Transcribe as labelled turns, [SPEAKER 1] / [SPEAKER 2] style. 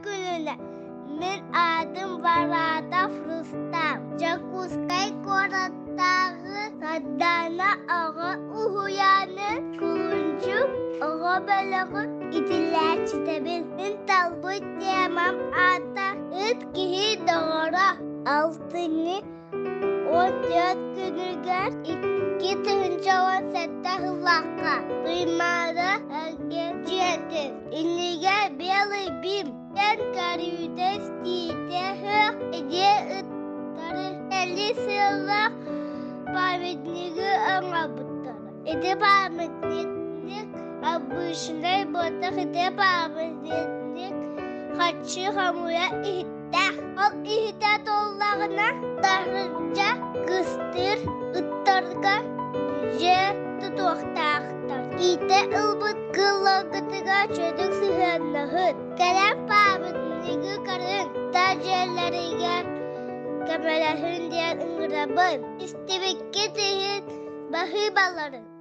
[SPEAKER 1] күнүнэ мин аатым Баратов Рустам. Дьокуускай куораттааҕы Сардаана оҕо уһуйаанын Кулунчук оҕо бөлөҕүн иитиллээччитэбин. Мин талбыт темам аата «Ыт киһи доҕоро». Алтынньы 14 күнүгэр 2017 сыллаахха Туймаада эргэ дьиэтин иннигэр Белый бим диэн көрүүтэ-истиитэ суох дьиэ ыттары сыллаах памятнигы оҥорбуттара. Ити памятник обычнай буотах ити памятник харчы хомуйа иһиттээх. Ол иһитэ туоллаҕына таһырдьа кыстыыр ыттарга дьиэ тутуохтаахтар. Иитэ ылбыт кыылларгытыгар чөдөк сыһыаннаһын. Кэлэн памятнигы көрүҥ, та дьиэлэригэр көмөлөһүн диэн ыҥырабын. Истибиккит иһин баһыыбаларын.